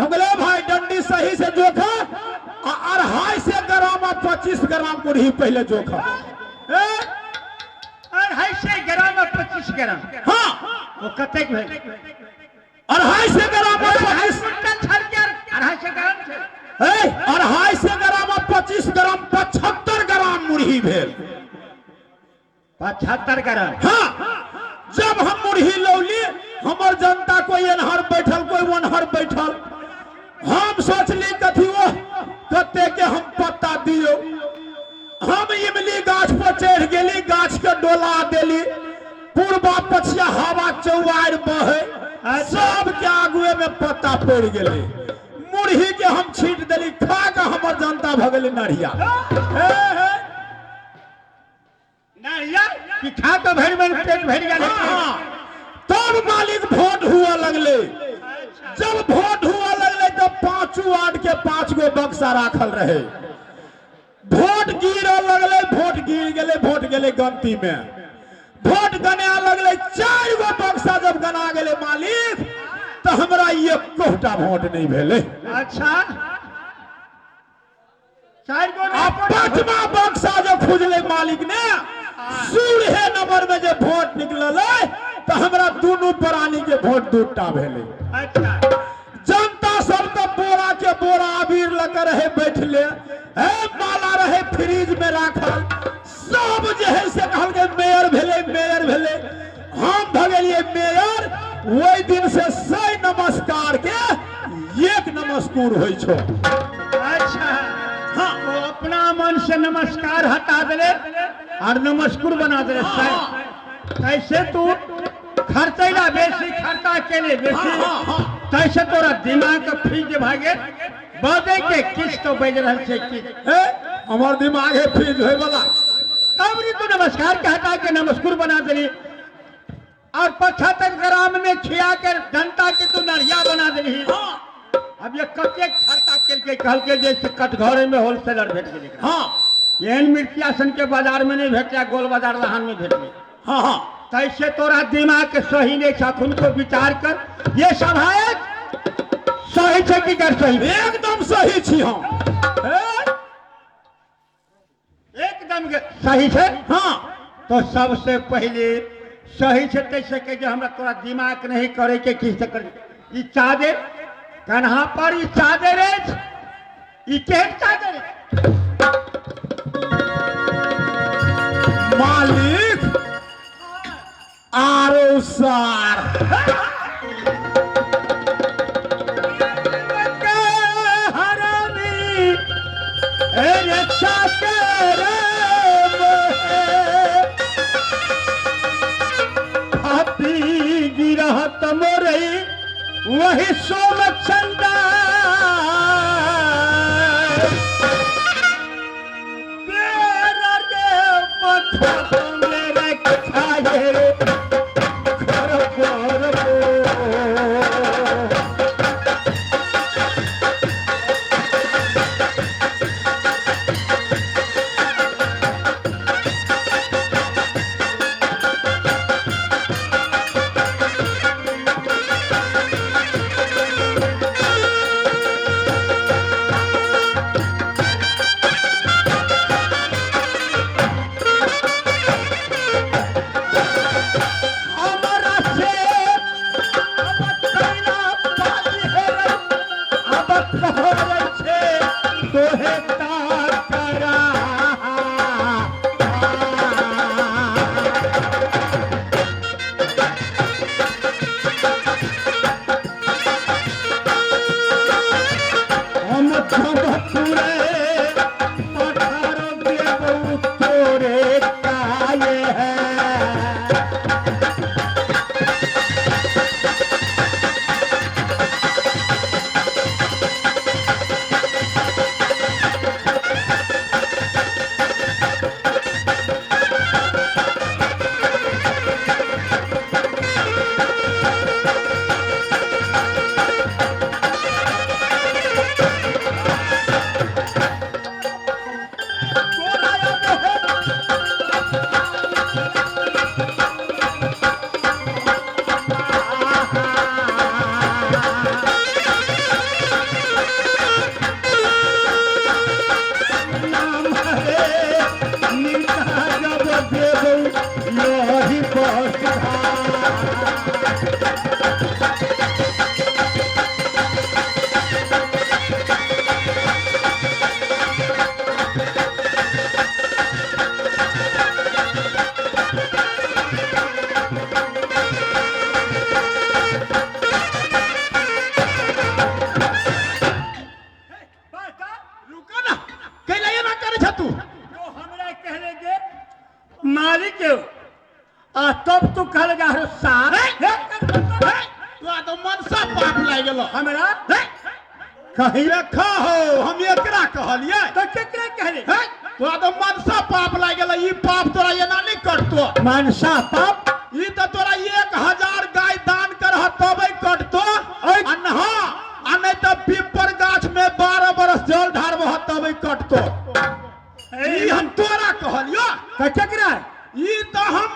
हम कहलियै भाई डंडी सही से जोखा आ 250 ग्राम आ 25 ग्राम मुरही पहले जोखा। ए 250 ग्राम आ 25 ग्राम। हाँ। ओ कतेक भेल? 250 ग्राम आ 25 क्विंटल छल के 250 ग्राम छै। ए 250 ग्राम आ 25 ग्राम 75 ग्राम मुरही भेल। 75 ग्राम। हाँ। जब हम मुरही लौली हमर जनता कोई एनहर बैठल कोई ओनहर बैठल। हम सोचली कथी ओ कते के हम पत्ता दियो। हम इमली गाछ पर चढ़ गेली, गाछ के डोला देली, पूर्वा पछिया हवा चौवार बहे, सबके आगुए में पत्ता पड़ गेले। मुरही के हम छीट देली, खा के हमर जनता भऽ गेलै नढ़िया। हे हे नढ़िया कि खा के भरि भरि पेट भरि गेल। हाँ। तब मालिक वोट हुआ लगले। जब वोट हुआ लगले तब पांचू वार्ड के 5 गो बक्सा राखल रहे। वोट गिर लगले, वोट गिर गेले, वोट गेले गनती में। वोट गने लगले, 4 गो बक्सा जब गना गेले मालिक तो हमरा एकोटा वोट नहीं भेले। अच्छा 4 गो आ 5वां बक्सा जो खुजले मालिक ने 16 नंबर में जे वोट निकलल तो हमरा दुनू प्राणी के वोट 2टा भेले। अच्छा जनता सब तो बोरा के बोरा अबीर लग रहे बैठले, हे माला रहे फ्रिज में राखल, सब जे है से कहलकै मेयर भेले मेयर भेले। हम भगेलिए मेयर। ओहि दिन से 100 नमस्कार के 1 नमस्कार होइ छौ। अच्छा। हाँ। तो अपना मन से नमस्कार हटा देले और नमस्कुर बना देले। कैसे तू खर्चैला बेसी खर्चा केले बेसी, हाँ, हाँ। तैसे तोरा दिमाग के फ्रीज भागे बजे के किछ तो बज रहल छै किछ। ए हमर दिमाग है फ्रीज होय वाला। तब रे तू नमस्कार के हटा के नमस्कुर बना देली और 75 ग्राम में खिया के जनता के तू नढ़िया बना देली। हाँ। अब ये कतेक खर्चा केलकै, कहलकै जे से कटघरे में होलसेलर भेट गेलै। हाँ। एहन मिर्चिया सन के बाजार में नहीं भेटलै, गोल बाजार लहान में भेटलै। हाँ हाँ। तैसे तोरा दिमाग के सही नहीं छै, अखुन को विचार कर ये सब है सही छै कि गैर सही? एकदम सही छी हम। एकदम सही छै। हाँ। तो सबसे पहले सही छै तैसे के जे हमरा तोरा दिमाग नहीं करे के किछ तऽ कर। ई चादर कन्हा पर ई चादर अछि, ई केहन चादर अछि? मालिक आरो सार वही सोम चंदा हमरा हे, कही देखा हो, हम एकरा कहलियै। तो केकरा कहले? हे, तोरा तऽ मनसा पाप लागि गेलै, ई पाप तोरा एना नहि कटतो। मनसा पाप? ई तऽ तोरा 1000 गाय दान करह तबे कटतो, आ नहा आ नहि तऽ पीपर गाछ में 12 बरस जल ढारबह तबे कटतो। ई हम तोरा कहलियो। तऽ केकरा? ई तऽ हम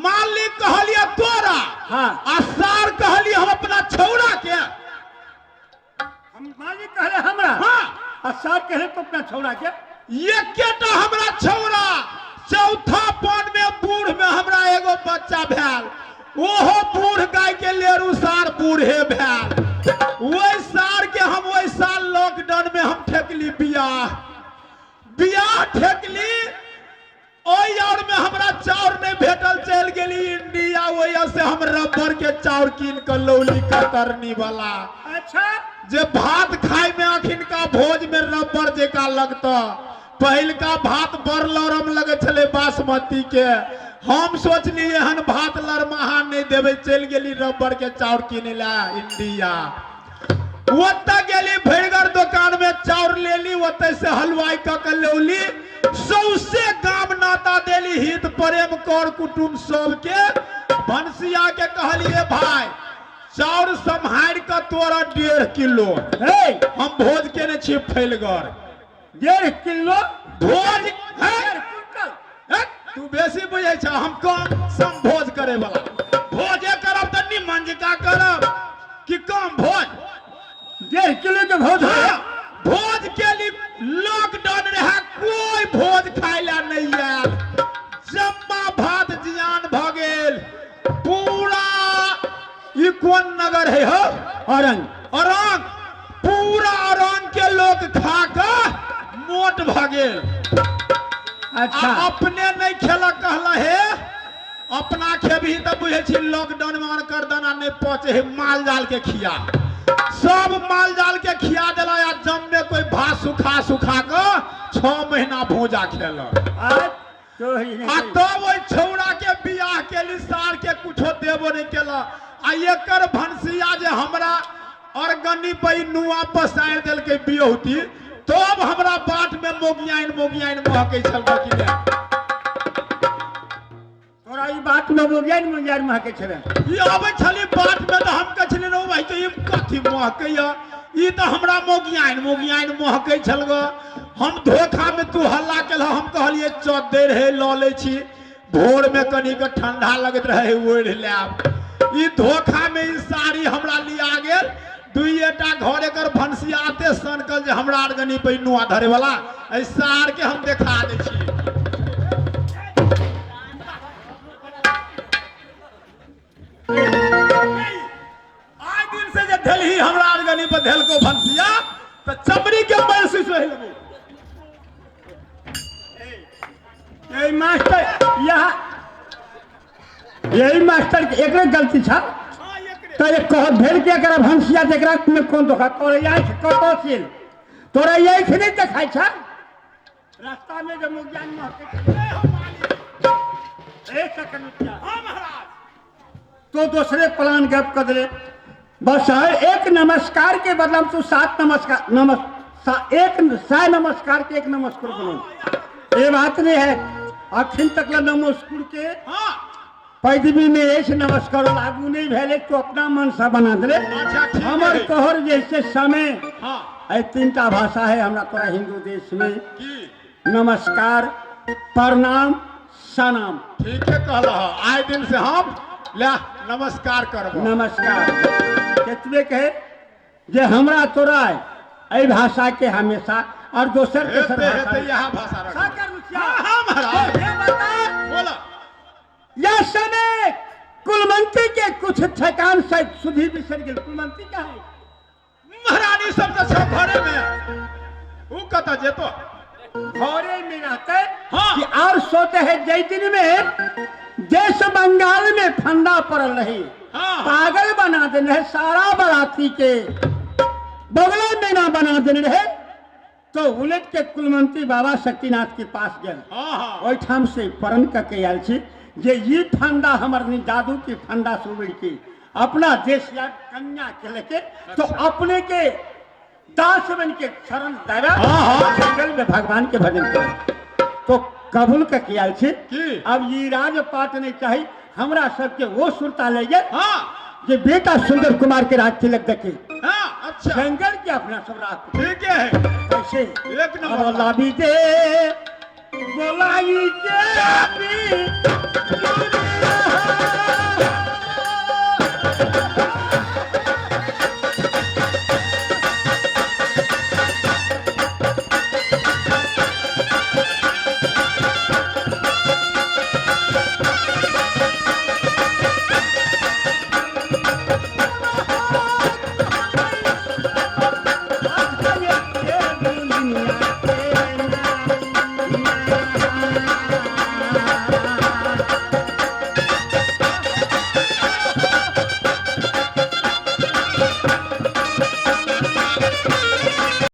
मालिक कहलियै तोरा। हाँ। आ सार कहलियै हम अपना छौड़ा के। हम मालिक कहले हमरा? हाँ। आ सार कहले तो अपना छौड़ा के? एकेटा हमरा छौड़ा, चौथा पन में बूढ़ में हमरा एगो बच्चा भेल, ओहो बूढ़ गाय के लेरू सार बूढ़े भेल। ओहि सार के हम ओहि साल लॉकडाउन में हम ठेकली बियाह, बियाह ठेकली। ओहि और में हमरा चाउर नहीं भेटल, चलि गेली इंडिया, ओहि से हम रबर के चाउर कीन के लौली कतरनी वाला। अच्छा। जे भात खाय में अखिनका भोज में रबर जेका लगता, पहिलका भात बड़ लरम लगे छले बासमती के, हम सोचली एहन भात लरमाहा नहीं देवे, चलि गेली रबर के चाउर किने ला इंडिया। ओतऽ गेली भरिगर दोकान में चाउर लेली, ओतऽ से हलवाई कऽ के लौली, सौसे गाम नाता देली, हित प्रेम कर कुटुम सबके। भनसिया के कहलिए भाई चाउर सम्हारि कऽ तोरा 1.5 किलो। हे, हम भोज केने छी फैलगर। 1.5 किलो भोज? हे, 1.5 क्विंटल। हे, तू बेसी बुझै छ, हम कम सम भोज करे वाला। भोजे करब तऽ निमन जकाँ करब कि कम भोज? 1.5 किलो के भोज। हाँ, भोज के लिए लॉकडाउन रहे, कोई भोज खाय ला नहीं आयल, जम्मा भात जियान भ गेल पूरा। ई कोन नगर है हो? औरंग। औरंग। पूरा औरंग के लोग खा के मोट भ गेल। अच्छा। आ अपने नहीं खेलक, कहला हे अपना खेबही तऽ बुझै छी लॉकडाउन में अनकर दाना नहीं पहुंचे है, माल जाल के खिया। सब माल जाल के खिया देला, आ जम में कोई भात सुखा सुखा के 6 महीना भूजा खेलक। तो ही नहीं। आ तब ओहि छौड़ा के बियाह के लिए सार के कुछो देबो नहीं केला। आ एकर भनसिया जे हमरा अरगनी पे नुआ पसारि देलकै बियौती, तब हमरा बाट में मोगियाइन मोगियाइन महकै छल कि नहि? तोरा ई बात में मोगियाइन मोगियाइन महकै छलै? ई अबै छली बाट में तऽ हम कहै छलियै, रौ भाई, तऽ ई कथी महकैया? ई तऽ हमरा मोगियाइन मोगियाइन महकै छल ग। हम धोखा में तू हल्ला केलह, हम कहलियै चद्दर हे लऽ लै छी, भोर में कनी के ठंडा लगैत रहे ओढ़ि लेब। ई धोखा में ई साड़ी हमरा लिया गेल। दुइएटा घर एकर भनसिया एते सनकल जे हमरा अरगनी पे नुआ धरे वाला, एहि सार के हम देखा दै छी। आइ दिन से जे धेलही हमरा अरगनी पर धेलको भनसिया, तऽ चमड़ी के पैर से सोहि लेबो। यही मास्टर यहाँ, यही मास्टर के एकरे गलती छा। तो एक कह भेल के एकरा भनसिया त एकरा में कोन धोखा? तोरा आँखि कतऽ छल? तोरा आँखि नहि देखाइ छ रास्ता में जे मुज्ञान महकै छै? एक सेकंड रुक जा। हाँ महाराज। तो दूसरे प्लान गप कर दे बस है, एक नमस्कार के बदला में तू 7 नमस्कार नमस एक 100 नमस्कार के एक नमस्कार बोलो, ये बात नहीं है। अखन तक ला नमस्कार के हाँ। पैदवी में ऐसे नमस्कार लागू नहीं भेले, तो अपना मन से बना दिले। अच्छा, ठीक है। हमर तोहर जैसे समय हाँ। ऐ 3टा भाषा है हमरा तोरा हिंदू देश में। की? नमस्कार, प्रणाम, सलाम। ठीक है कहला, आए दिन से हम ले नमस्कार करबो। नमस्कार केतबे कहे जे हमरा तोरा एहि भाषा के हमेशा और दोसर हेते, तेसर भाषा हेते, यह भाषा रखो। साकर रुचिया। हाँ, हाँ, महाराज। तो ये बता। बोला। यह समय कुलवंती के कुछ ठेकान से सुधी बिसर गेल। कुलवंती का है? महारानी सब तो सब घरे में। उ कतऽ जेतो? घरे में रहते। हाँ। कि और सोते हैं जय दिन में देश बंगाल में फंदा पड़ल रही, हाँ। पागल बना देने रहे सारा बराती के, बगले में ना बना देने रहे, तो उलट के कुलवंती बाबा शक्तिनाथ के पास गए। हाँ, हाँ। ओहिठाम से प्रण कऽ के आयल छी जे ई फंदा हमर जादू के फंदा से उबरि के अपना देश या कन्या के लेके तो अपने के दास बन के शरण देवे हाँ, हाँ। जंगल में भगवान के भजन करे तो कबूल के किया छी की? अब ई राजपाट नहीं चाही हमरा सबके वो सुरता ले गेल हाँ जे बेटा सुंदर कुमार के राज तिलक देखे हाँ अच्छा जंगल के अपना सब राख ठीक है कैसे एक नंबर अब लाबी दे बोलाई के भी